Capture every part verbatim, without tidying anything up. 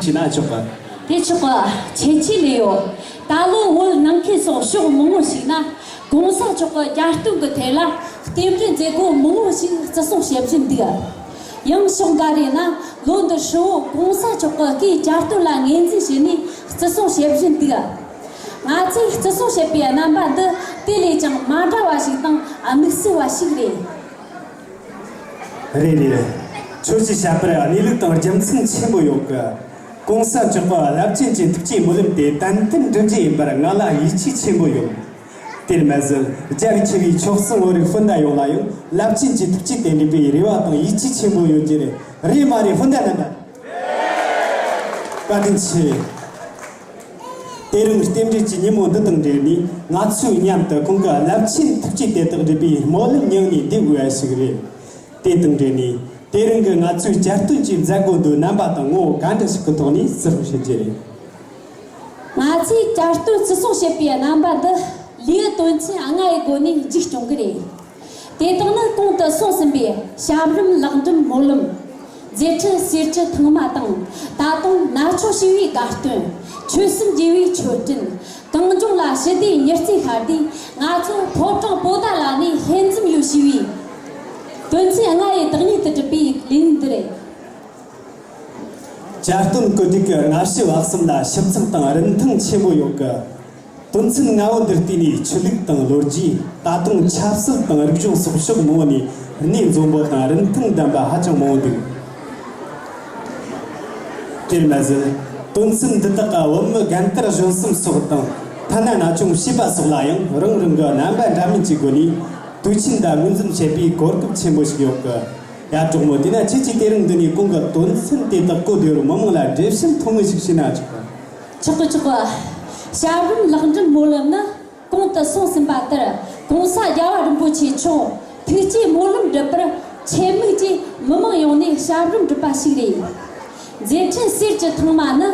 བྱས་ན་ཆོག་ག་དེ་ཆོག་ག་ཁྱེད་ཀྱིས་ལས་ཡོད། ད་ལོ་བོད་ནང་ཁུལ་སོགས་ཕྱོགས་མང་བོ་ཞིག་ན་གོང་ས་མཆོག་གི་གྱ་སྟོན་གྱི་ཐད་ལ་རྟེན་འབྲེལ་མཛད་སྒོ་མང་བོ་ཞིག་བརྩི་སྲུང་བྱེད་བཞིན་འདུག་ཡང་ཕྱོགས་འགའ་རེ་ན་ལོ་འདི་ཧྲིལ་བོ་གོང་ས་མཆོག་གི་སྐུའི་གྱ་སྟོན་ལ་ངོས་འཛིན་བྱས་ནས་བརྩི་སྲུང་བྱེད་བཞིན་འདུག་ང་ཚོས་བརྩི་སྲུང་བྱེད་པའི་རྣམ་པ་འདི་དེ་ལས་ཀྱང་མ་འདྲ་བ་ཞིག་དང་དམིགས་བསལ་བ་ཞིག་རེད། རེད་རེད། ཁྱོད་ཀྱིས་བཤད་པར་གནས་ལུགས་དང་རྒྱུ་མཚན་ཆེན་པོ་ཡོད་གི། གོང་ས་མཆོག་གི་རླབས་ཆེན་གྱི་ཐུགས་བསྐྱེད་སྨོན་ལམ་དེ་ཏན་ཏན་འགྲུབ་རྒྱུ་ཡིན་པར་ང་ལ་ཡིད་ཆེས་ཆེན་པོ་ཡོད། དེར་མ་ཟད་རྒྱ་རིགས་ཆེ་བའི་ཆོལ་གསུམ་བོད་རིགས་སྤུན་ཟླ་ཡོངས་ལ་ཡང་རླབས་ཆེན་གྱི་ཐུགས་བསྐྱེད་དེ་འགྲུབ་པའི་རེ་བ་དང་ཡིད་ཆེས་ཆེན་པོ་ཡོད་རྒྱུ་རེད། རེད་མ་རེད། སྤུན་ཟླ་རྣམ་པ། བཀའ་དྲིན་ཆེ། དེ་རིང་རྟེན་འབྲེལ་གྱི་ཉིན་མོ་འདི་དང་འབྲེལ་ནས་ང་ཚོས་མཉམ་དུ་ཁོང་གི་རླབས་ཆེན་ཐུགས་བསྐྱེད་དེ་དག་འགྲུབ་པའི་སྨོན་ལམ་མྱངས་ནས་བསྡད་དགོས་པ་ཞིག་རེད། དེ་དང་འབྲེལ་ནས་དེ་རིང་གི་ང་ཚོའི་གྱ་སྟོན་གྱི་མཛད་སྒོ་འདི་རྣམ་པ་དང་ངོ་བོ་ག་འདྲ་ཞིག་གི་ཐོག་ནས་བརྩི་སྲུང་བྱེད་ཀྱི་རེད། ང་ཚོས་གྱ་སྟོན་བརྩི་སྲུང་བྱེད་པའི་རྣམ་པ་འདི་ལེའུ་དོན་ཚན་ལྔ་ཡི་སྒོ་ནས་མཇུག་སྐྱོང་གི་རེད། དེ་དག་ནི་གོང་དུ་སོང་ཟིན་པའི་ཞབས་རིམ་ལེགས་འགྲུབ་སྨོན་ལམ། མཛད་འཕྲིན་གསེར་གྱི་ཐང་མ་དང་ད་དུང་ན་ཆུང་ཞི་བའི་དགའ་སྟོན། ཆོལ་གསུམ་དགེ་བའི་མཆོད་སྤྲིན། གངས་ལྗོངས་ལ་ཞི་བདེའི་ཉི་རྩེ་ཤར་དུས་ང་ཚོ་ཕོ་བྲང་པོ་ཏཱ་ལ་ནས་ལྷན་འཛོམས་ཡོད་ཞེས་པའི་དོན་ཚན་ལྔ་ཡི་བདག་ཉིད་དུ་གྲུབ་པའི་ལེའུ་འདི་རེད། གྱ་སྟོན་བཀོད་སྒྲིག་གི་སྔ་ཕྱི་བག་གསུམ་ལ་ཞིབ་ཚགས་དང་རིན་ཐང་ཆེན་པོ་ཡོད་གི། དོན་ཚན་ལྔ་བོ་འདིར་བལྟས་ནས་ཆོས་ལུགས་དང་ལོ་རྒྱུས། ད་དུང་ཆབ་སྲིད་དང་རིག་གཞུང་སོགས་ཕྱོགས་མང་བོ་ནས་གནས་འཛོམས་པོ་དང་རིན་ཐང་ལྡན་པ་ཧ་ཅང་མང་བོ་འདུག་དེར་མ་ཟད། དོན་ཚན་འདི་དག་གི་བོད་མི་རྒན་དར་གཞོན་གསུམ་སོགས་དང་ཐ་ན་ན་ཆུང་བྱིས་པ་སོགས་ལ་ཡང་རང་རང་གི་རྣམ་པ་འདྲ་མིན་གྱི་སྒོ་ནས་དུས་ཆེན་ལ་ངོས་འཛིན་བྱེད་པའི་གོ་སྐབས་ཆེན་པོ་ཞིག་ཡོད་གི། ཡ་གྲོགས་མོ། དེས་ན་ཁྱེད་ཀྱིས་དེ་རིང་འདི་ནས་གོང་གི་དོན་ཚན་དེ་དག་གོ་བདེ་བར་མི་མང་ལ་འགྲེལ་བཤད་ཐུང་ངུ་ཞིག་བྱས་ན་ཆོག་གི། ཆོག་གི་ཆོག་གི། ཞབས་རིམ་ལེགས་འགྲུབ་སྨོན་ལམ་ནི་གོང་དུ་སོང་ཟིན་པ་ལྟར་གོང་ས་རྒྱལ་བ་རིན་པོ་ཆེ་མཆོག་ཐུགས་བསྐྱེད་སྨོན་ལམ་འགྲུབ་པར་ཆེད་དམིགས་ཀྱིས་མི་མང་ཡོངས་ནས་ཞབས་རིམ་བསྒྲུབས་པ་ཞིག་རེད། མཛད་འཕྲིན་གསེར་གྱི་ཐང་མ་ནི་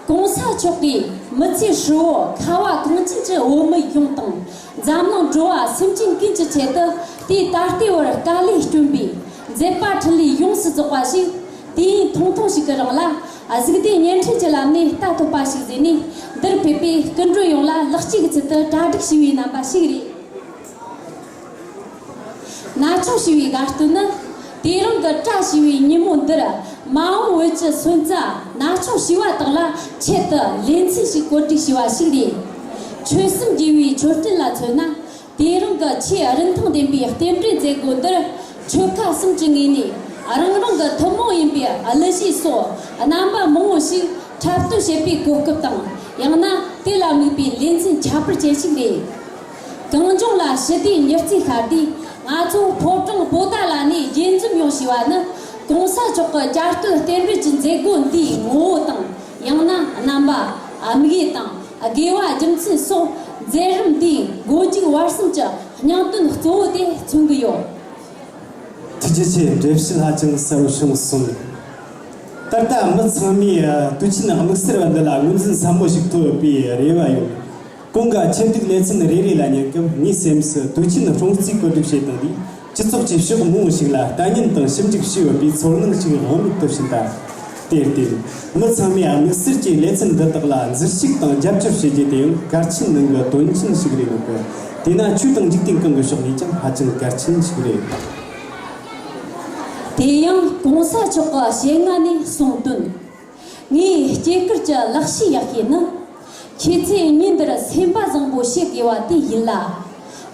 གོང་ས་མཆོག་གིས་མི་ཚེ་ཧྲིལ་བོ་ཁ་བ་གངས་ཅན་གྱི་བོད་མི་ཡོངས་དང་། འཛམ་གླིང་འགྲོ་བ་སེམས་ཅན་ཀུན་གྱི་ཆེད་དུ་དུས་ད་ལྟའི་བར་དཀའ་ལས་བསྐྱོན་པའི་མཛད་པ་འཕྲིན་ལས་ཡོངས་སུ་རྫོགས་པ་ཞིག་དུས་ཡུན་ཐུང་ཐུང་ཞིག་གི་རིང་ལ་གཟུགས་བདེ་བརྙན་འཕྲིན་གྱི་ལམ་ནས་ལྟ་ཐུབ་པ་ཞིག་བཟོས་ནས་འདིར་ཕེབས་པའི་སྐུ་མགྲོན་ཡོངས་ལ་ལེགས་སྐྱེས་ཀྱི་ཚུལ་དུ་གྲ་སྒྲིག་ཞུས་པའི་རྣམ་པ་ཞིག་རེད། ན་ཆུང་ཞི་བའི་དགའ་སྟོན་ནི་དེ་རིང་གི་བཀྲ་ཤིས་པའི་ཉིན་མོ་འདིར་མ་འོངས་བོད་ཀྱི་སོན་རྩ་ན་ཆུང་ཞི་བ་དག་ལ་ཆེད་དུ་ལེ་ཚན་ཞིག་བཀོད་སྒྲིག་བྱས་པ་ཞིག་རེད། ཆོལ་གསུམ་དགེ་བའི་མཆོད་སྤྲིན་ལ་མཚོན་ན། དེ་རིང་གི་ཆེས་རིན་ཐང་ལྡན་པའི་རྟེན་འབྲེལ་མཛད་སྒོ་འདིར་ཆོལ་ཁ་གསུམ་གྱི་ངོས་ནས་རང་རང་གི་ཐུན་མོང་ཡིན་པའི་གླུ་གཞས་སོགས་རྣམ་པ་མང་བོ་ཞིག་འཁྲབ་སྟོན་བྱེད་པའི་གོ་སྐབས་དང་། ཡང་ན་དེ་ལ་དམིགས་པའི་ལེ་ཚན་ཁྱད་པར་ཅན་ཞིག་རེད། གངས་ལྗོངས་ལ་ཞི་བདེའི་ཉི་རྩེ་ཤར་དུས་ང་ཚོ་ཕོ་བྲང་པོ་ཏཱ་ལ་ནས་དགྱེས་འཛོམས་ཡོང་བྱས་པ་ནི་གོང་ས་མཆོག་གི་གྱ་སྟོན་རྟེན་འབྲེལ་གྱི་མཛད་སྒོ་འདིའི་ངོ་བོ་དང་། ཡང་ན་རྣམ་པ། དམིགས་ཡུལ་དང་། དགེ་བ་རྒྱུ་མཚན་སོགས་མཛད་རིམ་འདིའི་མགོ་མཇུག་བར་གསུམ་གྱི་སྙིང་དོན་གཙོ་བོ་དེ་མཚོན་གྱི་ཡོད། ཐུགས་རྗེ་ཆེ། འགྲེལ་བཤད་ཧ་ཅང་གསལ་བོ་བྱུང་སོང་། ད་ལྟ་མི་ཚང་མས་དུས་ཆེན་དམིགས་བསལ་བ་འདི་ལ་ངོས་འཛིན་ཟབ་མོ་ཞིག་ཐོབ་ཡོད་པའི་རེ་བ་ཡོད། གོང་གི་ཆེད་དུ་ལེ་ཚན་རེ་རེ་ལ་ཉན་སྐབས་ངའི་སེམས་སུ་དུས་ཆེན་སྲུང་བརྩིའི་བཀོད་སྒྲིག་བྱེད་སྟངས་འདིས་ སྤྱི་ཚོགས་ཀྱི་ཕྱོགས་མང་བོ་ཞིག་ལ་ལྟ་ཉན་དང་ཞིབ་འཇུག་བྱས་ཡོད་པའི་ཚོར་སྣང་ཞིག་དབང་མེད་དུ་ཕྱིན་པ། དེར་བརྟེན། མི་ཚང་མས་དམིགས་བསལ་གྱིས་ལེ་ཚན་འདི་དག་ལ་འཛུལ་ཞུགས་དང་རྒྱབ་སྐྱོར་བྱེད་རྒྱུ་དེ་ཡང་གལ་ཆེན་ནང་གི་དོན་ཆེན་ཞིག་རེད་འདུག་གི། དེས་ན་ཆོས་དང་འཇིག་རྟེན་གང་གི་ཕྱོགས་ནས་ཀྱང་ཧ་ཅང་གལ་ཆེན་ཞིག་རེད། དེ་ཡང་གོང་ས་མཆོག་གི་ཞལ་སྔ་ནས་གསུངས་དོན། ངའི་སྐྱེས་སྐར་གྱི་ལེགས་བཤད་ཡག་ཤོས་ནི། ཁྱེད་ཚོས་ཉིན་འདིར་སེམས་པ་བཟང་པོ་བྱེད་དགོས་པ་དེ་ཡིན་ལ།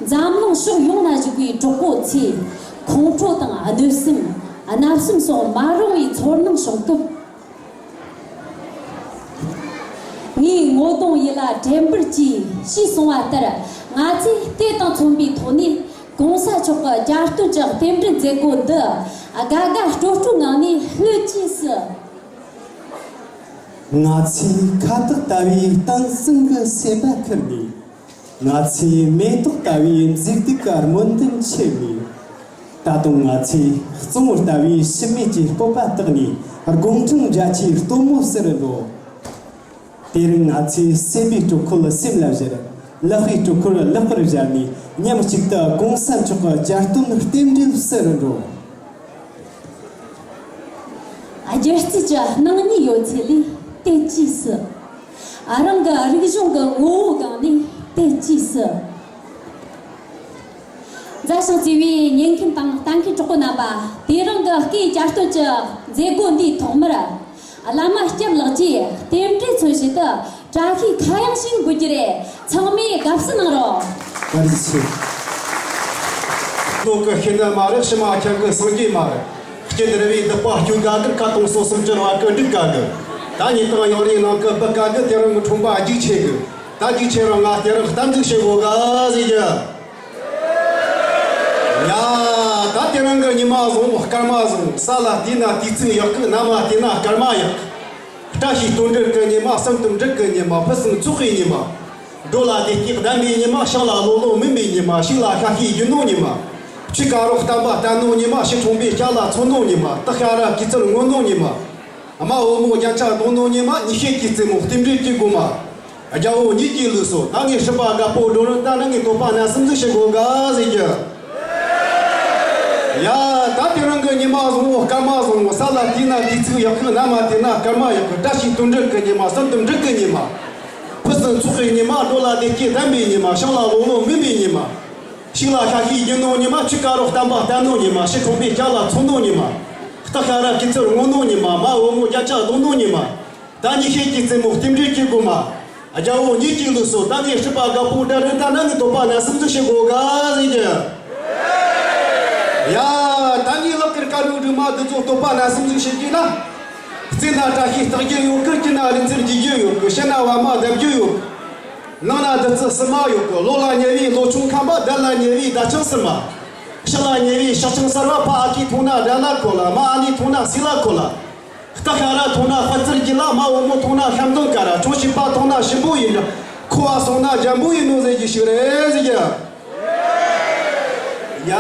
འཛམ་གླིང་ཕྱོགས་ཡོངས་ན་བཞུགས་པའི་གྲོགས་པོ་ཚོས་ཁོང་ཁྲོ་དང་གནོད་སེམས། བརྣབ་སེམས་སོགས་མ་རུང་བའི་ཚོར་སྣང་བྱུང་སྐབས། ངའི་ངོ་གདོང་ཡིད་ལ་དྲན་པར་གྱིས་ཞེས་གསུངས་པ་ལྟར། ང་ཚོས་དེ་དང་མཚུངས་པའི་ཐོག་ནས་གོང་ས་མཆོག་གི་གྱ་སྟོན་གྱི་རྟེན་འབྲེལ་མཛད་སྒོ་འདི་དགའ་དགའ་སྤྲོ་སྤྲོའི་ངང་ནས་ལྷོད་ཅེས་སུ། ང་ཚོས་ཁ་བཏགས་ལྟ་བུའི་གཏམ་གསུམ་གྱི་སེམས་པ་ཁུར་ནས། ང་ཚོས་མེ་ཏོག་ལྟ་བུའི་མཛེས་སྡུག་གི་སྨོན་འདུན་ཆེད་ནས། ད་དུང་ང་ཚོས་གཙང་བོ་ལྟ་བུའི་ཕྱི་མིག་གི་སྤོབས་པ་བཏགས་ནས་དགུང་གྲངས་བརྒྱད་ཅུའི་སྟོན་མོ་ཟེར་རུ་འགྲོ། དེ་རིང་ང་ཚོས་སེམས་པའི་དྲོད་ཁོལ་སེམས་ལ་བཞག་ལག་པའི་དྲོད་ཁོལ་ལག་པར་བཞག་ནས་མཉམ་གཅིག་ཏུ་གོང་ས་མཆོག་གི་གྱ་སྟོན་རྟེན་འབྲེལ་ཟེར་རུ་འགྲོ། སྒྱུ་རྩལ་གྱི་སྣང་བརྙན་ཡོད་ཚད་ལས་དེ་ཅིས་སུ། རང་གི་རིག་གཞུང་གི་ངོ་བོ་སྒང་ནས་དེ་ཅིས་སུ། མཛའ་ཞིང་བརྩེ་བའི་ཉན་མཁན་དང་ལྟ་མཁན་གྲོགས་པོ་རྣམ་པ། དེ་རིང་གི་སྐུའི་གྱ་སྟོན་གྱི་མཛད་སྒོ་འདིའི་ཐོག་མར། བླ་མ་སྐྱབས་ལགས་ཀྱིས་རྟེན་འབྲེལ་མཚོན་བྱེད་དུ་བཀྲ་ཤིས་ཁ་གཡང་ཞིག་འབུལ་རྒྱུ་རེད། ཚང་མས་དགའ་བསུ་གནང་རོགས། བཀའ་དྲིན་ཆེ། ནོ་གི་ཤེས་ནི་མ་རེད། ཕྱི་མ་ཁྱེད་ཀྱི་སངས་རྒྱས་མ་རེད། སྐྱེ་དེར་བའི་བདག་པོ་སྐྱོ་དགའ་གི་ཁ་སྟོང་སོ་སུམ་ཅུ་བ་ཀི་འགྲིག་དགའ་གི། ད་ཉིན་དང་ཡང་རེའི་ནང་གི་བུ་དགའ་གི་དེ་རིང་གི་ཁྲོམ་པ་རྒྱུག་ཆེ་གི། ད་རྒྱུག་ཆེ་རང་ང་དེ་རིང་གཏམ་རྒྱུག་བྱེད་དགོ་ག་ཟེར་གི། ཡ། ད་དེ་རིང་གི་ཉི་མ་བཟང་བོ་སྐར་མ་བཟང་བོ། ས་ལ་བལྟས་ན་དུས་ཚིགས་ཡག་གི། གནམ་ལ་བལྟས་ན་སྐར་མ་ཡག་གི། བཀྲ་ཤིས་དོན་འགྲུབ་ཀྱི་ཉི་མ། བསམ་དོན་འགྲུབ་ཀྱི་ཉི་མ། ཕུན་སུམ་ཚོགས་པའི་ཉི་མ། འགྲོ་ལ་བདེ་སྐྱིད་ལྡན་པའི་ཉི་མ། ཞིང་ལ་ལོ་ལོ་སྨིན་པའི་ཉི་མ། ཕྱུགས་ལ་ཤ་ཤེད་རྒྱུ་ནོར་ཉི་མ། ཆོས་དཀར་རོ་བསྟན་པ་བརྟན་ནོ་ཉི་མ། ཕྱི་ཁྲོམ་པའི་སྐྱ་ལ་འཚོ་ནོ་ཉི་མ། སྟག་ཤ་ར་གི་ཚུར་ངོ་ནོ་ཉི་མ། དམར་བོ་མོ་རྒྱ་ཆ་གདོང་ནོ་ཉི་མ། ཉི་ཤེས་ཀྱི་རྩེ་མོ་རྟེན་འབྲེལ་གྱི་སྒོ་མ། རྒྱལ་བོ་ཉིད་ཀྱི་ལུགས་སོ། ད་ངས་སྲིད་པ་རྒད་པོ་འགྲོ་རིན་ད་ནི་ངས་དོགས་པ་ན་སུམ་ཟིག་བྱེད་དགོ་ག་ཟེར་གྱི། ཡ། ད་དེ་རིང་གི་ཉི་མ་བཟང་བོ་སྐར་མ་བཟང་བོ། ས་ལ་བལྟས་ན་དུས་ཚིགས་ཡག་གི། གནམ་ལ་བལྟས་ན་སྐར་མ་ཡག་གི། བཀྲ་ཤིས་དོན་འགྲུབ་ཀྱི་ཉི་མ། བསམ་དོན་འགྲུབ་ཀྱི་ཉི་མ། ཕུན་སུམ་ཚོགས་པའི་ཉི་མ། འགྲོ་ལ་བདེ་སྐྱིད་ལྡན་པའི་ཉི་མ། ཞིང་ལ་ལོ་ལོ་སྨིན་པའི་ཉི་མ། ཕྱུགས་ལ་ཤ་ཤེད་རྒྱུ་ནོ་ཉི་མ། ཆོས་དཀར་རོ་བསྟན་པ་བརྟན་ནོ་ཉི་མ། ཕྱི་ཁྲོམ་པའི་སྐྱ་ལ་འཚོ་ནོ་ཉི་མ། སྟག་ཤ་ར་གི་ཚུར་ངོ་ནོ་ཉི་མ། དམར་བོ་མོ་རྒྱ་ཆ་གདོང་ནོ་ཉི་མ། ད་ཉི་ཤེས་ཀྱི་རྩེ་མོ་རྟེན་འབྲེལ་གྱི་སྒོ་མ། རྒྱལ་བོ་ཉིད་ཀྱི་ལུགས་སོ། ད་ངས་སྲིད་པ་རྒད་པོ་འགྲོ་རིན་ད་ནི་ངས་དོགས་པ་ན་སུམ་ཟིག་བྱེད་དགོ་ག་ཟེར་གྱི། ཡ། ད་ངས་ལག་གི་དཀར་རོ་སྒྲོལ་མ་འདི་ཚོ་དོགས་པ་ན་སུམ་ཟིག་བྱེད་ཀྱི་ན། རྩེ་ན་བཀྲ་ཤིས་རྟགས་བརྒྱད་ཡོད་གི། དཀྱིལ་ན་རིག་འཛིན་བརྒྱད་བརྒྱད་ཡོད་གི། ཕྱི་ན་པདྨ་ལྡེབས་བརྒྱད་ཡོད་གི། ནང་ན་བདུད་རྩི་བསིལ་མ་ཡོད་གི། ལོ་ལ་ཉེ་བའི་ལོ་ཆུང་ཁམས་པ། ཟླ་ལ་ཉེ་བའི་ཟླ་ཆུང་སིལ་མ། ཕྱི་ལ་ཉེ་བའི་ཕྱི་ཆུང་གསར་བ། ཕ་ཨ་ཁུའི་ཐོང་ན་དགྲ་ལ་ཁོ་ལ། མ་ཨ་ལིའི་ཐོང་ན་སྲས་ལ་ཁོ་ལ། སྟག་ཤ་ར་ཐོང་ན་དཔལ་བརྩེགས་རྒྱུད་ལ། དམར་བོ་མོ་ཐོང་ན་ཤ་མདོག་དཀར་ར། གྲོ་ཞིབ་པ་ཐོང་ན་ཞིམ་པོ་ཡིན་ར། ཁོ་བ་སོང་ན་འཇམ་པོ་ཡིན་ནོ་ཟེར་གྱི་ཞིག་རེད་ཟེར་གྱི། ཡ།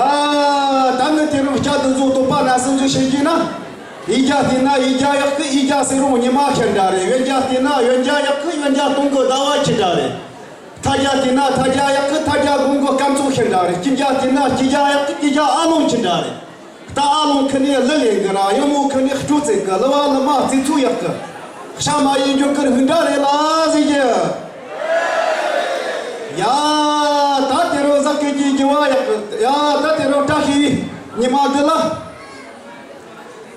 ད་ངས་དེ་རིང་སྐྱ་དེ་ཚོ་དོགས་པ་ན་སུམ་ཟིག་བྱེད་ཀྱི་ན། ཡིན་རྒྱ་བལྟས་ན་ཡིན་རྒྱ་ཡག་གི། ཡིན་རྒྱ་སེ་རོང་ཉི་མ་ཁྱེར་འདྲ་རེད། ཡོན་རྒྱ་བལྟས་ན་ཡོན་རྒྱ་ཡག་གི། ཡོན་རྒྱ་སྟོང་གི་ཟླ་བ་ཁྱེར་འདྲ་རེད། ཐ་རྒྱ་བལྟས་ན་ཐ་རྒྱ་ཡག་གི། ཐ་རྒྱ་དགུང་གི་སྐམ་ཚོགས་ཁྱེར་འདྲ་རེད། སྐྱིད་རྒྱ་བལྟས་ན་སྐྱིད་རྒྱ་ཡག་གི། སྐྱིད་རྒྱ་ཨ་ལོང་ཁྱེར་འདྲ་རེད། རྟ་ཨ་ལོང་ཁུ་ནས་གླུ་ལེན་གི་ར། གཡང་མོ་ཁུ་ནས་སྤྲོ་བཙན་གི། གླུ་བ་གླུ་མ་རྩེ་ཚུགས་ཡག་གི། ཤ་མ་ཡིན་འཇོག་གི་རིགས་འདྲ་རེད་ལ་ཟེར་གྱི། ཡ། ད་དེ་རུ་གཟའ་སྐར་གྱི་རྒྱུ་བ་ཡག་གི། ཡ། ད་དེ་རུ་བཀྲ་ཤིས་པའི་ཉི་མ་འདི་ལ།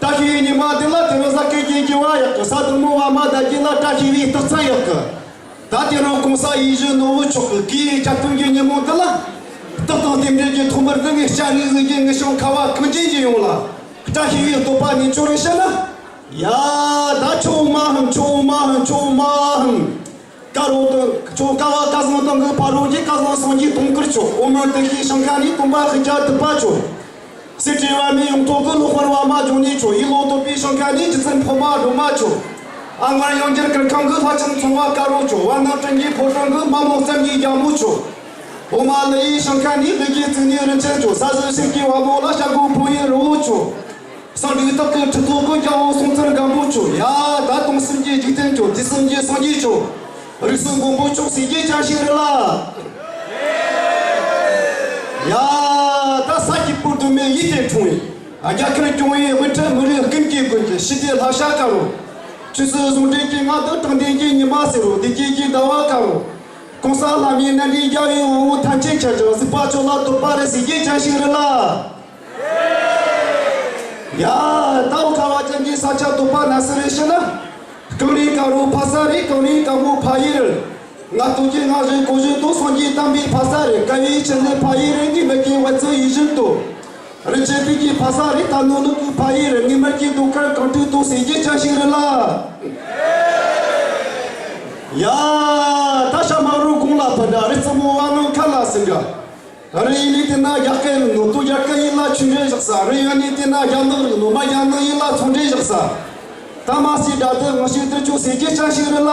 བཀྲ་ཤིས་པའི་ཉི་མ་འདི་ལ། དེ་རུ་གཟའ་སྐར་གྱི་རྒྱུ་བ་ཡག་གི། ས་དུང་མོ་བ་མ་ད་རྒྱུ་ལ་བཀྲ་ཤིས་པའི་རྟགས་མཚན་ཡག་གི། ད་དེ་རིང་གོང་ས་ཡིད་བཞིན་ནོར་བུ་མཆོག་གི་སྐུའི་གྱ་སྟོན་གྱི་ཉིན་མོ་འདི་ལ། རྟག་ཏུ་རྟེན་འབྲེལ་གྱི་ཐོག་མར་འདི་ངས་སྐྱ་རིས་གཟིགས་ཀྱི་ངི་ཤོང་ཁ་བ་གངས་ཅན་གྱི་ཡོངས་ལ་བཀྲ་ཤིས་པའི་བསྟོད་པ་ནི་ཆོ་རེ་བཤད་ན། ཡ། ད་ཆོ་མ་ཧམ་ཆོ་མ་ཧམ་ཆོ་མ་ཧམ། ཀ་རོ་དང་ཆོ་ཀ་བ་ཀ་ཟང་དང་གི་ཕ་རོ་གི་ཀ་ཟང་སངས་རྒྱས་དུང་དཀར་ཆོ། ཨོ་མ་དེ་ཤི་ཤང་ཁ་ནི་དུམ་པ་ཧི་ཅ་དུ་པ་ཆོ། སེ་ཏྲེ་བ་མི་ཡོང་ཐོག་གི་ལོ་དཔར་བ་མ་ཇོ་ནི་ཆོ། ཡི་ལོ་ཏོ་པི་ཤང་ཁ་ནི་ཇི་ཙམ་ཕོ་མ་རོ་མ་ཆོ། ཨ་ངར་ཡང་འགྱུར་ཀིར་ཁང་གི་ལྷ་ཆེན་ཚོང་བ་ཀ་རོ་ཆོ། བ་ནང་ཀྲིན་གྱི་ཕོ་བྲང་གི་མ་མོ་བཙན་གྱི་རྒྱལ་མོ་ཆོ། ཨོ་མ་ལི་ཡི་ཤང་ཁ་ནི་ལི་གི་ཙི་ནི་རིན་ཆེན་ཆོ། ས་ཟི་སིར་གྱི་བ་མོ་ལ་ཤ་གུ་ཕོ་ཡི་རི་བོ་ཆོ། སང་འདུག་སྟག་གི་ཁྲི་ཐོག་གི་རྒྱལ་བོ་སྲོང་བཙན་སྒམ་པོ་ཆོ། ཡ། ད་དུང་སེམས་ཀྱི་འཇིག་རྟེན་ཆོ། དུས་གསུམ་གྱི་སངས་རྒྱས་ཆོ། རིགས་གསུམ་མགོན་པོ་མཆོག་སྲས་ཀྱི་ཅང་ཤེས་རི་ལ། ཡ། ད་ས་སྐྱིད་པོ་དུ་ ཡིད་དེ་འཁྲུངས་བའི། རྒྱལ་ཁབ་སྐྱོང་བའི་དབུ་ཁྲིད་མི་རིགས་ཀུན་གྱི་མགོན་གྱི་ཞི་བདེའི་ལྷ་བྱ་དཀར་པོ། ཆོས་སྲིད་ཟུང་འབྲེལ་གྱི་མངའ་བདག་དྲང་བདེན་གྱི་ཉི་མ་ཟེར་རོ། བདེ་སྐྱིད་ཀྱི་ཟླ་བ་དཀར་པོ། གོང་ས་ལྷ་མིའི་རྣམ་འདྲེན་རྒྱལ་བའི་དབང་པོ་ཐམས་ཅད་ཁྱེད་ཀྱི་གཟིགས་པ་ཚོ་ལ་འདོད་པ་རེ་ཟེར་རྒྱུ་ཅང་ཞིག་རེད་ལ། ཡ། ད་འོ་ཁ་བ་ཅན་གྱི་ས་ཆ་འདོད་པ་ན་ཟེར་རེ་ཤི་ན། གངས་རི་དཀར་པོ་ཕ་ས་རེད། གངས་རི་དཀར་པོ་ཕ་ཡུལ་རེད། ང་སྟོད་ཀྱི་རྔ་བཞོན་གོ་བཞོན་དུ་སངས་རྒྱས་བསྟན་པའི་ཕ་ས་རེད། དཀའ་བའི་ཆུ་ནི་ཕ་ཡུལ་རེད། ངའི་མི་སྐྱེ་བ་ཚོ་ཡིད་བཞིན་དུ། རི་ཆེན་པའི་གི་ཕ་ས་རེད། ད་ནོ་ནུ་གི་ཕ་ཡུལ་རེད། ངའི་མི་སྐྱེ་དུ་ཁར་གང་དུ་དུ་ཟེར་རྒྱུ་ཅང་ཞིག་རེད་ལ། ཡ། ད་ཤ་མ་རུ་གུང་ལ་ཕུ་འདྲ་རི་རྩེ་མོ་བ་ནང་ཁ་ལ་ཟིན་འདྲ། རི་ཡིན་ནི་དེ་ན་རྒྱ་སྐད་རིག་ནོ་དུ་རྒྱ་སྐད་ཡིན་ལ་ཆུ་འདྲེན་བཞག་ས། རི་ཡོད་ནི་དེ་ན་རྒྱ་ནག་རིག་ནོ་མ་རྒྱ་ནག་ཡིན་ལ་ཚོང་འདྲེན་བཞག་ས། ད་མ་སི་དྲ་དུ་ང་ཞིག་དུ་ཆུ་ཟེར་རྒྱུ་ཅང་ཞིག་རེད་ལ།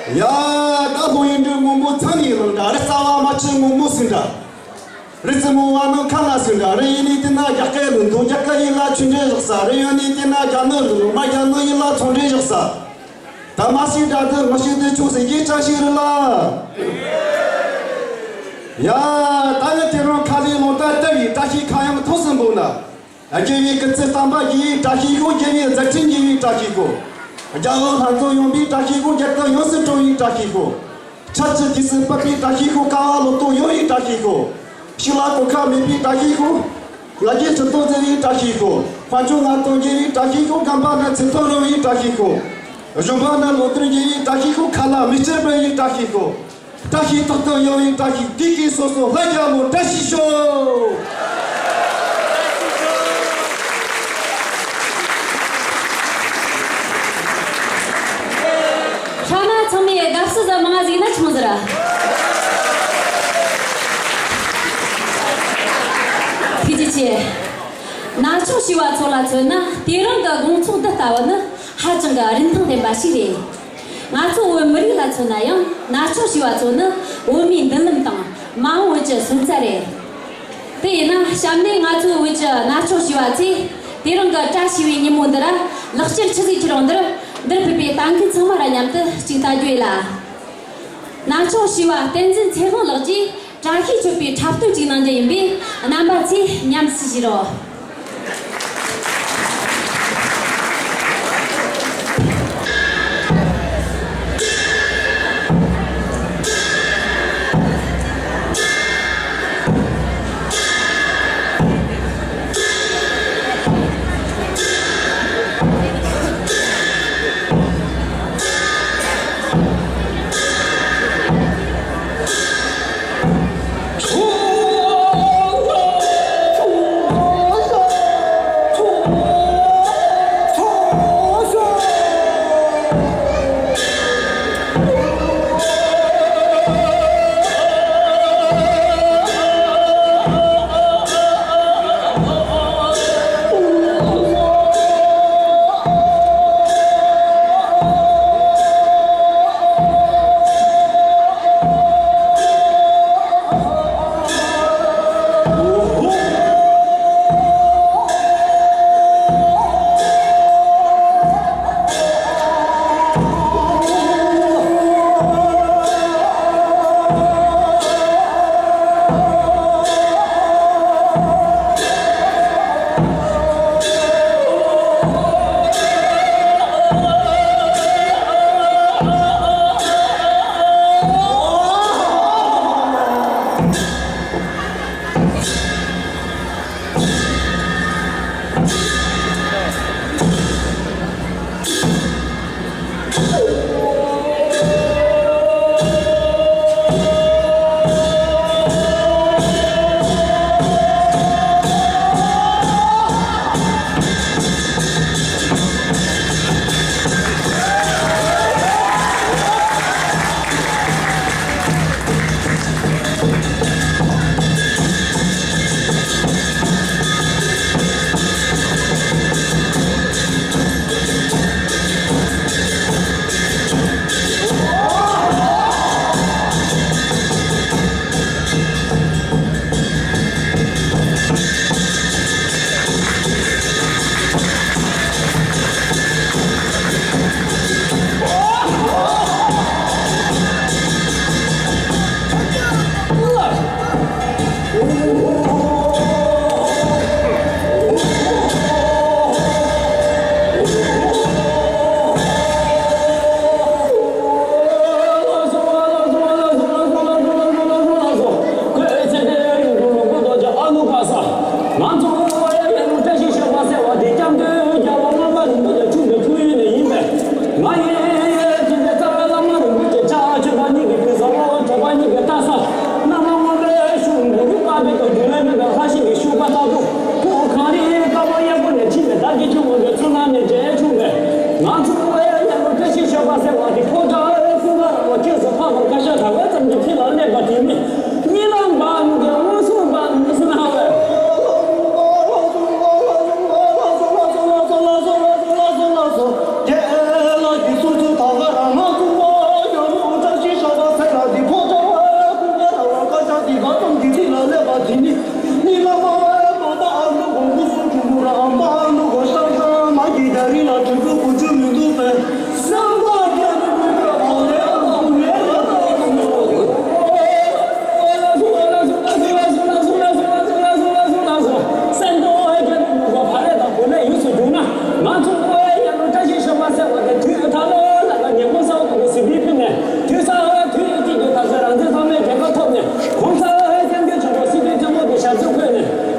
ཡ། ད་ལྷོ་ཡིན་འདྲ་སྔོན་མོ་ཚང་ནི་ལང་འདྲ་རི་རྩ་བ་མ་ཆུ་སྔོན་མོ་ཟིན་འདྲ། རི་རྩེ་མོ་བ་ནང་ཁ་ལ་ཟིན་འདྲ། རི་ཡིན་ནི་དེ་ན་རྒྱ་སྐད་རིག་ནོ་རྒྱ་སྐད་ཡིན་ལ་ཆུ་འདྲེན་བཞག་ས། རི་ཡོད་ནི་དེ་ན་རྒྱ་ནག་རིག་ནོ་མ་རྒྱ་ནག་ཡིན་ལ་ཚོང་འདྲེན་བཞག་ས། ད་མ་སི་དྲ་དུ་ང་ཞིག་དུ་ཆུ་ཟེར་རྒྱུ་ཅང་ཞིག་རེད་ལ། ཡ། ད་ནི་དེ་རིང་ཁ་ལས་ལོང་ད་ལྟ་བའི་བཀྲ་ཤིས་ཁ་གཡང་ཐོག་སུ་འབོད་ན། རྒྱལ་བའི་སྐུ་ཚེ་དམ་པ་ཡི་བཀྲ་ཤིས་ཤོག་རྒྱལ་བའི་མཛད་འཕྲིན་རྒྱས་པའི་བཀྲ་ཤིས་ཤོག་རྒྱལ་བ་ལྷ་མཛོད་ཡངས་པའི་བཀྲ་ཤིས་ཤོག་རྒྱལ་དར་ཡོངས་སུ་གྲོལ་བའི་བཀྲ་ཤིས་ཤོག་ཆབ་སྲིད་དུས་སུ་བབ་པའི་བཀྲ་ཤིས་ཤོག་ཀ་བ་ལོ་ཏོག་ཡོང་བའི་བཀྲ་ཤིས་ཤོག་ཕྱི་ལ་གོད་ཁ་མེད་པའི་བཀྲ་ཤིས་ཤོག་ང་རྒྱལ་ཁྲི་སྟོང་བརྩེ་བའི་བཀྲ་ཤིས་ཤོག་དཔལ་འབྱོར་མངའ་ཐང་རྒྱས་པའི་བཀྲ་ཤིས་ཤོག་རྒན་པ་རྣམས་ཚེ་ཐར་རོལ་བའི་བཀྲ་ཤིས་ཤོག་གཞོན་པ་རྣམས་ལོ་དུར་རྒྱས་པའི་བཀྲ་ཤིས་ཤོག་ཁ་ལ་མི་ཆེར་འབུལ་བའི་བཀྲ་ཤིས་ཤོག་བཀྲ་ཤིས་རྟག་ཏུ་ཡོང་བའི་བཀྲ་ཤིས་དེ་གའི་སོ་སོ་ལྷ་རྒྱལ་ལོ་བཀྲ་ཤིས་ཤོག་ཧྲ་མ་ཚང་མས་དགའ་བསུ་ཟ་མང་ཟིག་ན་ཆུང་ཟེར། ཐུགས་རྗེ་ཆེ། ན་ཆུང་བྱིས་པ་ཚོ་ལ་མཚོན་ན་དེ་རིང་གི་དགོང་ཚོགས་འདི་ལྟ་བུ་ནི་ཧ་ཅང་གི་རིན་ཐང་ལྡན་པ་ཞིག་རེད། ང་ཚོ་བོད་མི་རིགས་ལ་མཚོན་ན་ཡང་ན་ཆུང་བྱིས་པ་ཚོ་ནི་བོད་མིའི་མདུན་ལམ་དང་མ་འོངས་བོད་ཀྱི་སོན་རྩ་རེད། དེ་ཡིན་ན་གཤམ་ནས་ང་ཚོའི་བོད་ཀྱི་ན་ཆུང་བྱིས་པ་ཚོས་དེ་རིང་གི་བཀྲ་ཤིས་པའི་ཉིན་མོ་འདི་ར་ལེགས་སྐྱེལ་ཆི་ཟིག་ཁྱེར་ཡོང་འདིར་འདིར་ཕེབས་པའི་ལྟ་མཁན་ཚང་མ་ར་མཉམ་དུ་གཅིག་ལྟ་རྒྱུ་ཡིན་ལ། ན་ཆུང་བྱིས་པ་བསྟན་འཛིན་ཚེ་དབང་ལགས་ཀྱིས་བཀྲ་ཤིས་མཆོད་པའི་འཁྲབ་སྟོན་ཅིག་གནང་རྒྱུ་ཡིན་པས་རྣམ་པ་ཚོས་ཉམས་སུ་བཞེས་རོགས།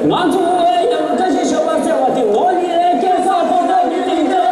ང་ཚོ་བོད་ཡང་བཀྲ་ཤིས་ཞོལ་མ་ཟེར་བ་དེ་ནོར་ལི་རེད། སྐལ་བཟང་ཕོ་བྲང་གི་སྟེང་དུ།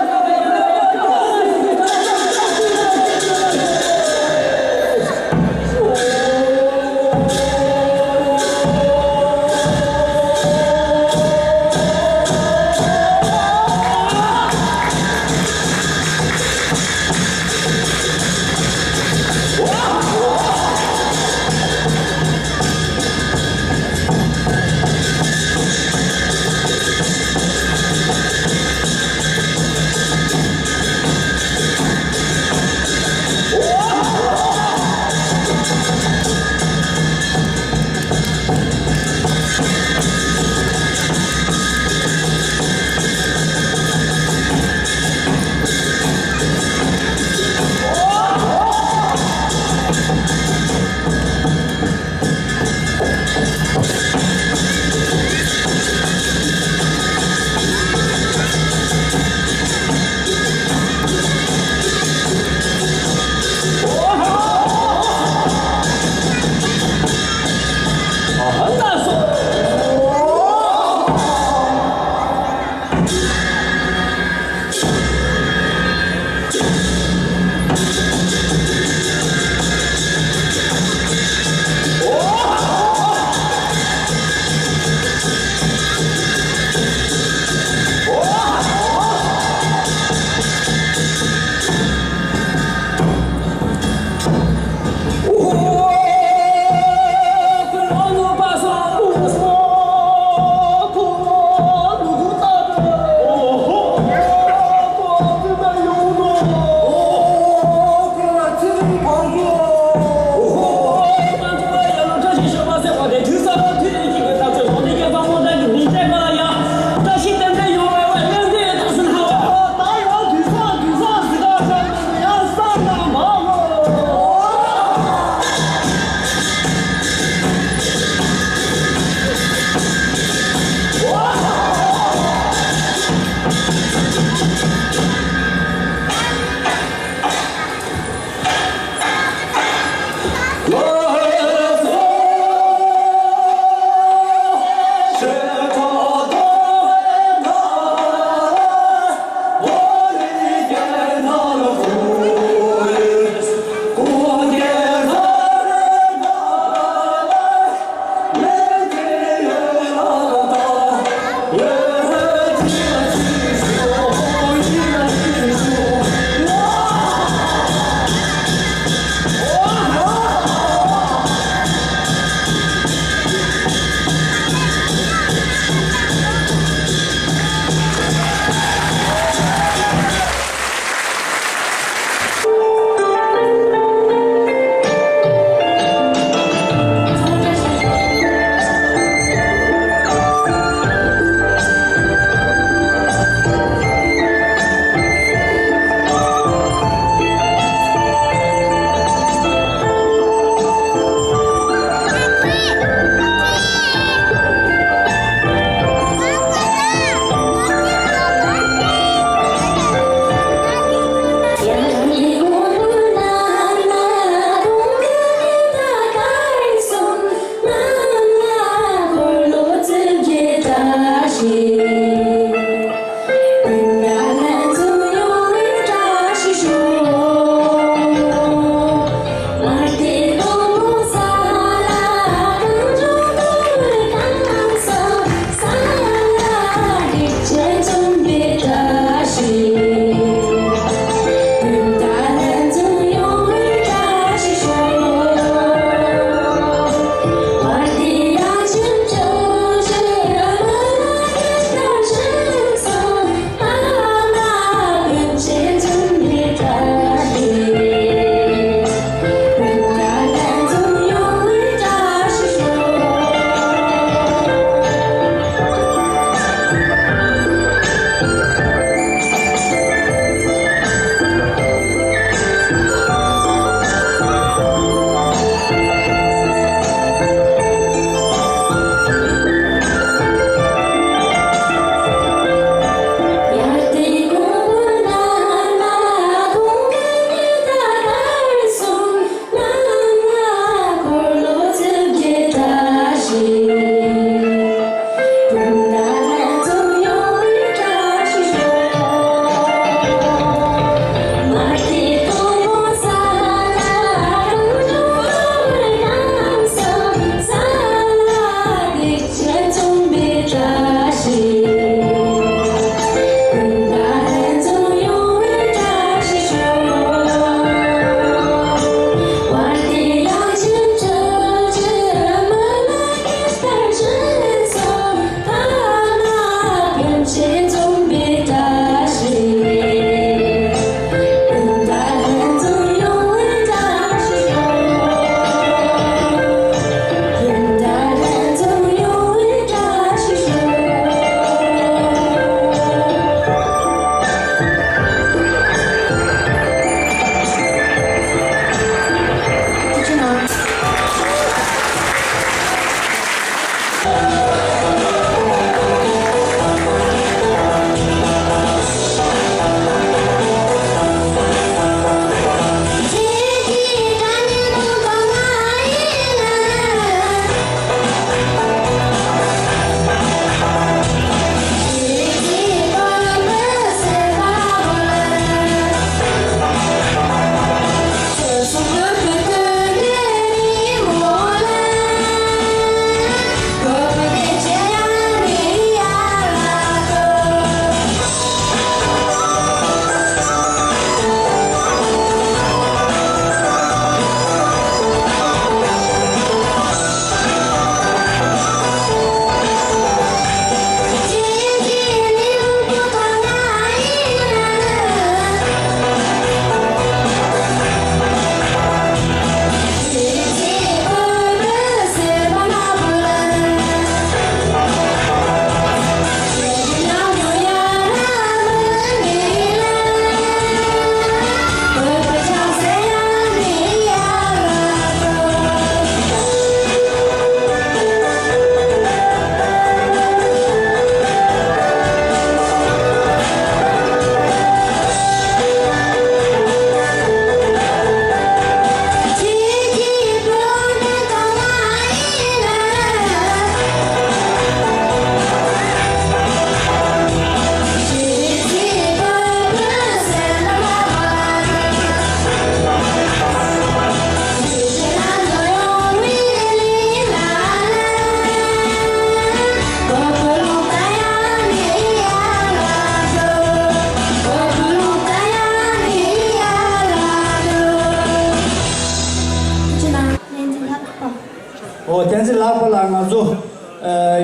ལྷག་པ་ལ་ང་ཚོ་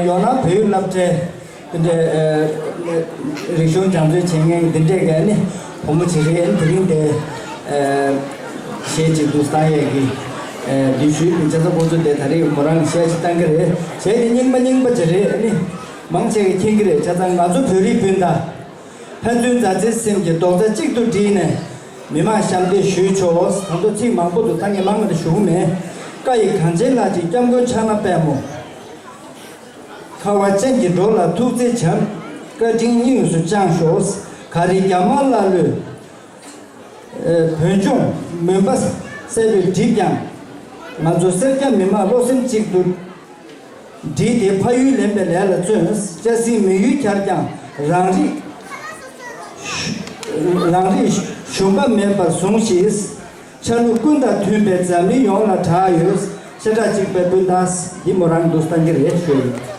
ཡོང་ན་བོད་ཡིག་སློབ་གྲྭའི་འདི་འདྲའི་རིག་གཞུང་སྦྱང་བརྩོན་བྱེད་མཁན་འདི་འདྲའི་ག་ནི་བུ་མོ་ཅིག་རེད། དེ་རིང་དེ་གཞས་ཅིག་འདུག་བཏང་ཡས་ཀྱི་འདི་ཞུས་པའི་ཆ་ཚང་ཁོང་ཚོ་དེ་ད་རེས་མོ་རང་གི་གཞས་ཅིག་བཏང་གི་རེད། གཞས་དེ་རྙིང་པ་རྙིང་པ་ཅིག་རེད། ཨ་ནི་མང་ཆེ་གིས་མཁྱེན་གྱི་རེད། བྱས་ཙང་ང་ཚོ་བོད་རིགས་སྤུན་ཟླ། ཕན་ཚུན་མཛའ་བརྩེའི་སེམས་ཀྱིས་རྡོག་རྩ་གཅིག་ཏུ་བསྒྲིལ་ནས་མི་མང་ཞབས་འདེགས་ཞུས་ཆོག་ད་དུང་ཚིག་མང་པོ་འདུག་ད་ངས་མང་མང་དུ་ཞུ་གི་མེད། བཀའ་ཡི་གངས་ཅན་ལགས་ཀྱི་སྐྱབས་མགོན་ཕྱག་ན་པདྨོ། ཁ་བ་ཅན་གྱི་འགྲོ་ལ་ཐུགས་བརྩེ་བྱམས། བཀའ་དྲིན་དངོས་སུ་བསྐྱངས་ཤོག་གངས་རི་རྒྱ་དམར་ལ་ལུས། བོད་ལྗོངས་མུན་པ་སེལ་བའི་གྲིབ་ཀྱང་། ང་ཚོ་སེར་སྐྱ་མི་མང་བློ་སེམས་གཅིག་ཏུ་བསྒྲིལ་ཏེ་ཕ་ཡུལ་ལེན་པའི་ལས་ལ་བརྩོན། སྐྱ་སེར་མི་ཡུལ་གྱར་ཀྱང་རང་རིགས་རང་རིགས་ཞུམ་པ་མེད་པར་ཟུངས་ཤིག་ཆ་ལུགས་ཀུན་དང་མཐུན་པའི་འཛམ་གླིང་ཡོངས་ལ་གྲགས་ཡོད། ཤ་ཁྲག་གཅིག་པའི་སྤུན་ཟླ། འདི་མོ་རང་འདུག་བཏང་གི་རེད་ཞུ།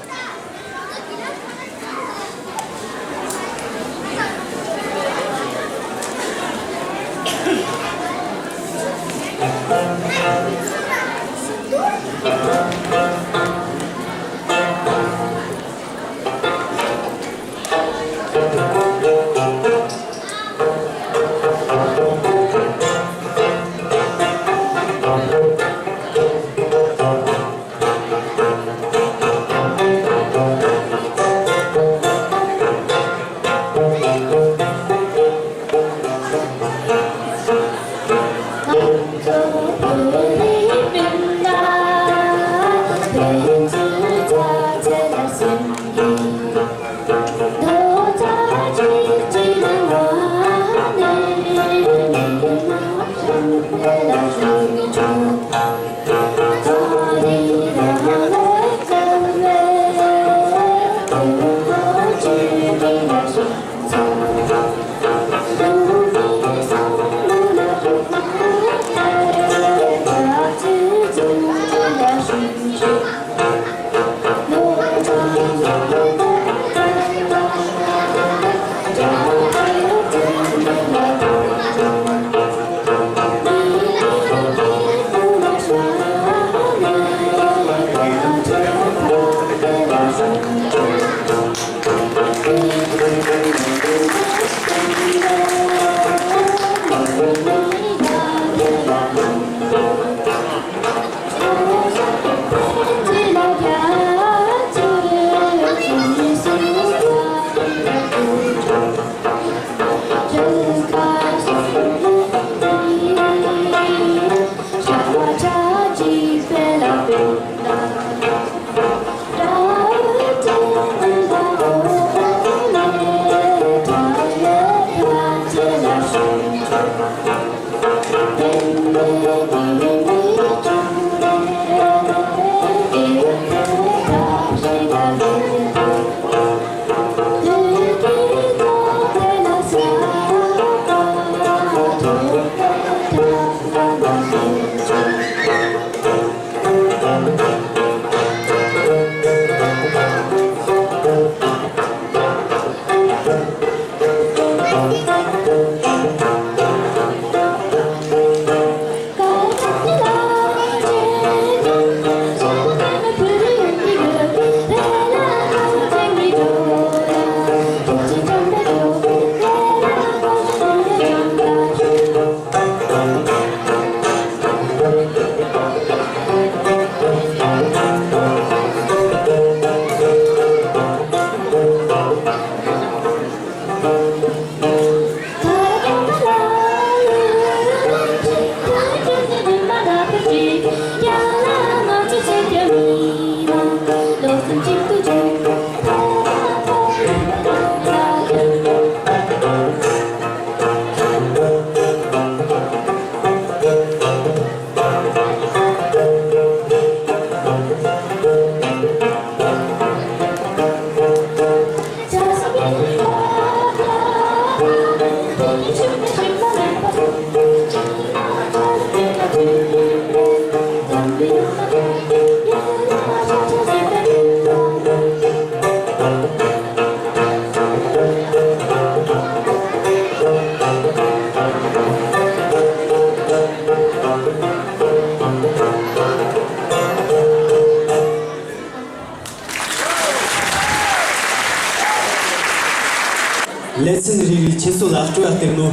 ལེ་ཚན་རེ་རེའི་ཁྱེད་ཚོ་ལ་སྤྲོ་བ་སྟེར་ནོ།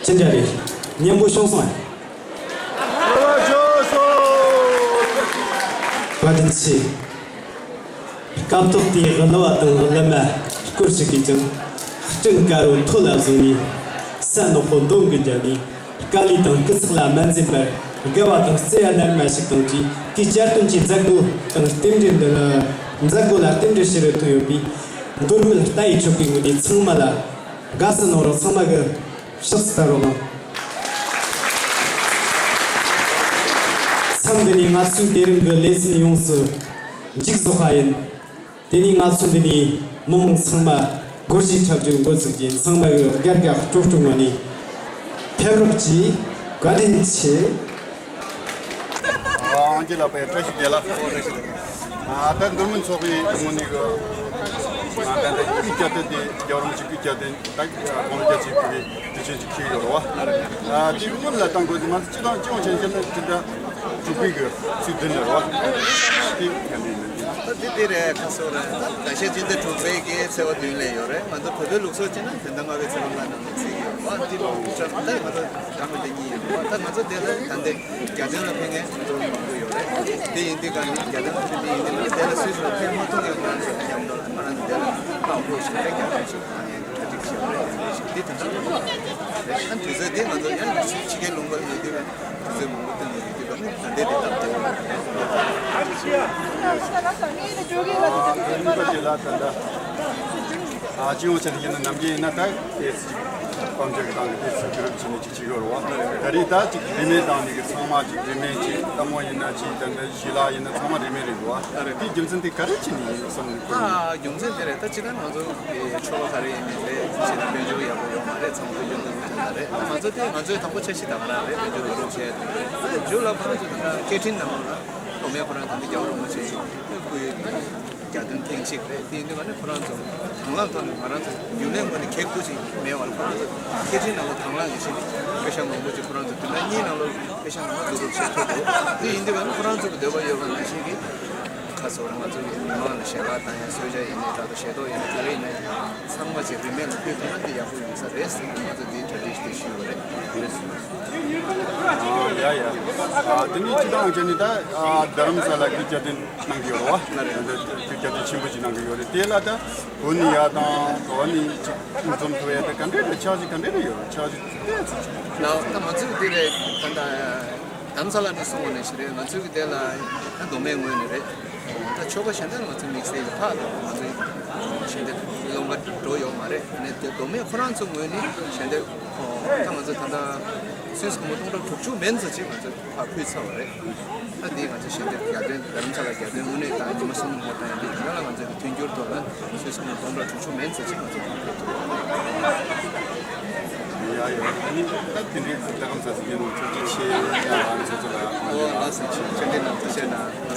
ཅི་འདྲ་རེད། སྙན་པོ་བྱུང་སོང་ཨ། བཀའ་དྲིན་ཆེ། སྐབས་ཐོག་དེའི་གླུ་བ་དང་གླུ་མ་སྐོར་ཞིག་གིས་ཀྱང་སྤྲིན་དཀར་པོ་ཐོད་ལ་བཟུང་ནས། ས་ནག་པོ་འདོམ་གྱིས་བརྒྱབ་ནས། དཀའ་ལས་དང་སྐུ་ཚེགས་ལ་མ་འཛེམས་པར། དགའ་བ་དང་བརྩེ་བ་རྣལ་མ་ཞིག་དང་བཅས་ཀྱི་གཅར་རྡུང་གི་མཛད་སྒོ་དང་རྟེན་འབྲེལ་འདི་ལ། མཛད་སྒོ་ལ་རྟེན་འབྲེལ་ཞུ་རུ་ཐོན་ཡོད་པའི་མདོ་སྨད་རྟ་ཡི་ཆོ་གའི་ངོས་ནས་ཚང་མ་ལ་དགའ་བསུ་གནང་རོགས། ཚང་མ་གི་ཕྱག་འཚལ་རོགས་གནང་། མཚམས་འདི་ནས་ང་ཚོའི་དེ་རིང་གི་ལེ་ཚན་ཡོངས་སུ་མཇུག་རྫོགས་པ་ཡིན། དེ་ནས་ང་ཚོ་འདི་ནས་མི་མང་ཚང་མ་སྒོར་གཞས་འཁྲབ་རྒྱུ་འགོ་བཙུགས་རྗེས། ཚང་མ་གི་དགའ་དགའ་སྤྲོ་སྤྲོ་ངང་ནས་ཕེབས་རོགས་གྱིས། བཀའ་དྲིན་ཆེ། ཨང་ཅི་ལགས་པས་བཀྲ་ཤིས་བདེ་ལེགས། ཨ་ད་མདོ་སྨད་ཚོགས་པའི་ངོས་ནས་གི་ཨ་ད་ད་སྐུ་བཅར་དེ་དེ་རྒྱལ་བ་རིན་པོ་ཆེ་སྐུ་བཅར་དེ་ད་གང་རྒྱ་ཆེ་གི་དུས་ཆེན་ཅིག་ཁེལ་ཡོད་རེད་བ། ཨ་དེ་སྔོན་ལ་བཏང་དགོས་དེ་ང་ཚོ་སྤྱི་བཏང་སྤྱི་ཡོངས་ཆ་བཞག་ན་དེ་འདྲ་དྲུག་པའི་གི་ཚུལ་འདི་ནས་རེད་བ། དེ་ག་ནས་ཡིན་ན། ད་དེ་དེ་རེད། ཁ་སོ་རེད། ད་ཞེས་སྤྱི་ཟླ་དྲུག་པའི་གི་ཚེས་པ་བདུན་ལ་ཡོད་རེད། ང་ཚོ་བོད་པའི་ལུགས་སྲོལ་བྱས་ན་བོད་ཟླ་ལྔ་པའི་ཚེས་པ་ལྔ་ནང་ནས་ཚེས་ཡོད་བ། དེ་ལོ་ཅག་ད་ང་ཚོ་ད་མི་དེ་གཉིས་ཡོད་རེད་བ། ད་ང་ཚོ་དེ་ལ་ད་འདི་རྒྱ་སྟོན་ལ་ཕེབས་མཁན་ང་ཚོ་མང་པོ་ཡོད་རེད། དེ་ཡིན་དུས་ག་ནི་རྒྱ་སྟོན་ལ་ཕེབས་མཁན་ཡིན་དུས་ང་དེ་ལ་སུད་སི་ལ་ཕེབས་མ་ཐུབ་མཁན་ཁོ་རང་ཚོ་མཉམ་དུ་ལ་ང་རང་ཚོ་དེ་ལ་ཕར་འགྲོ་ཞིག་རེད། རྒྱ་སྟོན་ཞིག་གནང་ཡས་ཀྱི་གྲ་སྒྲིག་ཞིག་ཡོད་རེད། དེ་དེ་འདྲ་མང་པོ་རེད། ཨ་དུས་ཚོད་དེ་ང་ཚོ་ཡང་ཕྱི་རྒྱལ་ལུང་པ་ལ་ཡོད་དུས་ག་ནི་དུས་ཚོད་མང་པོ་བཏོན་ནས་ཡོད་དུས་ག་ནི་ད་ལྟའི་དེ་སྟབས་བདེ་བོ་རེད། ཨ་སྤྱི་ཡོངས་ཆ་ནས་ཡིན་ན་ནམ་རྒྱུན་ཡིན་ན་ད་ཨེ་སི་ཅིག་དཔལ་འབྱོར་གྱི་སྟེང་གི་དེ་ཚོ་བསྡུ་རུབ་བྱས་ནས་ཅིག་བྱེད་ཀྱི་ཡོད་རེད་བ། ད་རེས་ད་ཅིག་རིན་མེད་བཏང་ནས་གི་ཚང་མ་ཅིག་རིན་མེད་ཅིག་ལྟད་མོ་ཡིན་ན་ཅིག་ད་ལྟ་ཞལ་ལག་ཡིན་ན་ཚང་མ་རིན་མེད་རེད་འདུག་བ། ད་རེད། དེའི་རྒྱུ་མཚན་དེ་ག་རེ་བྱས་ནས་ཡིན་བསམ་ནས་ཁོ། ཨ་རྒྱུ་མཚན་དེ་རེད། ད་ཅི་ད་ང་ཚོ་གི་ཆོ་ག་ག་རེ་ཡིན་ནའི་རེད། ཅི་ད་དཔལ་འབྱོར་ཡག་པོ་ཡོད་མ་རེད། ཚང་མ་དཔལ་འབྱོར་སྟོབས་ཤུགས་ཅན་རེད། ད་ང་ཚོ་དེ་ང་ཚོའི་དང་པོ་འཆར་གཞི་ད་ག་རང་རེད། དཔལ་འབྱོར་ལ་རོགས་བྱས་དང་རེད། ད་མཇུག་ལ་ཁོ་རང་ཚོ་ད་སྐད་འཕྲིན་ནང་ལ་མདོ་སྨད་ཁོ་རང་ད་ལྟ་རྒྱལ་བ་རིན་པོ་ཆེ་སྐུའི་རྒྱ་སྟོན་ཐེངས་གཅིག་རེད། དེ་ཡིན་དུས་ང་ནི་ཁོ་རང་ཚོ་དང་བླངས་ཐོག་ནས་ང་རང་ཚོ་རྒྱུན་ལས་ངོས་ནས་གེགས་ཁུལ་ཞིག་མེད་པར་ཁོ་རང་ཚོ་སྐད་འཕྲིན་ནང་ལ་དང་བླངས་ཀྱི་ཞིག་པེ་ཤ་མང་པོ་ཞིག་ཁོ་རང་ཚོ་བདུན་ཕྲག་གཉིས་ནང་ལ་པེ་ཤ་མང་པོ་བསྡུ་རུབ་བྱེད་ཐུབ་འདུག་དེ་ཡིན་དུས་ང་ནི་ཁོ་རང་ཚོ་གི་འདོད་པ་ཡོད་པ་ནང་བཞིན་གྱི་ཁ་སོ་རང་ང་ཚོ་གི་མི་མང་ལ་ཞལ་ལག་བཏང་ཡ་གསོལ་ཇ་ཡིན་ནའི་ད་ལྟ་ཞལ་ཏོག་ཡིན་ནའི་ག་རེ་ཡིན་ནའི་ཚང་མ་ཅིག་རིན་མེད་ལ་ཕུལ་ཐུབ་ན་དེ་ཡག་པོ་ཡོང་ས་རེད་ཟེར་ནས་ང་ཚོ་འདིའི་གྲ་སྒྲིག་དེ་ཞུས་ཡོད་རེད། ཨ་ཡ་ཡ། ཨ་དེ་ནས་སྤྱི་བཏང་བྱས་ནས་ད་ཨ་རྡ་རམ་ས་ལ་སྐུ་བཅར་དེ་གནང་གི་ཡོད་རེད་བ། ད་ལྟ་སྐུ་བཅར་དེ་ཆེན་པོ་ཞིག་གནང་གི་ཡོད་རེད། དེ་ལ་ད་གོ་ནི་ཡ་དང་གོ་ནི་ཅིག་འཛོམས་ཐུབ་ཡ་ད་ག་འདྲ་རེད། འཆར་གཞི་ག་འདྲ་རེད་ཡོད་རེད། འཆར་གཞི་ཏོག་ཙམ་ཅིག་ལགས། ད་ང་ཚོས་འདི་རེད། ད་ལྟ་རྡ་རམ་ས་ལ་ནས་སོང་བ་ནས་ཞིག་རེད། ང་ཚོས་ཀྱི་དེ་ལ་ད་མདོ་སྨད་ངོས་ནས་རེད། ད་ཆོ་ག་གཞན་དག་ང་ཚོ་དམིགས་བསལ་གྱི་ཕར་ལ་ང་ཚོའི་གཞན་དག་སློབ་མ་འགྲོ་ཡོད་མ་རེད། ནས་དེ་མདོ་སྨད་ཁོ་རང་ཚོ་ངོས་ནས་གཞན་དག་ད་ང་ཚོ་ད་ལྟ་སུད་སི་སྒོར་མོ་སྟོང་ཕྲག་དྲུག་ཅུ་མན་ཙམ་ཅིག་ང་ཚོས་ཕར་ཕུལ་ཚར་བ་རེད། ད་འདི་ང་ཚོ་གཞན་དག་རྒྱ་སྟོན་རྡ་རམ་ས་ལ་རྒྱ་སྟོན་དངོས་གནས་ད་ཉི་མ་གསུམ་ལ་ངོ་བཏང་ཡ་འདི་ཡིན་ན་ལ་ང་ཚོ་གི་མཐུན་འགྱུར་ཐོག་ལ་སུད་སི་སྒོར་མོ་སྟོང་ཕྲག་དྲུག་ཅུ་མན་ཙམ་ཅིག་ང་ཚོ་ཕར་ཕུལ་ཐུབ་པ་རེད། ཡ་ཡ། ཨ་ནི་ད་དེ་འདྲའི་ད་གམ་ས་སི་རྒྱལ་ནང་ཐུགས་རྗེ་ཆེ་ཡ་ང་ཚོ་ཚོ་ལ་ཨོ་ལགས་སོ། ཆེ་ཆེ་འདི་ནང་ཐུགས་རྗེ་གནང་།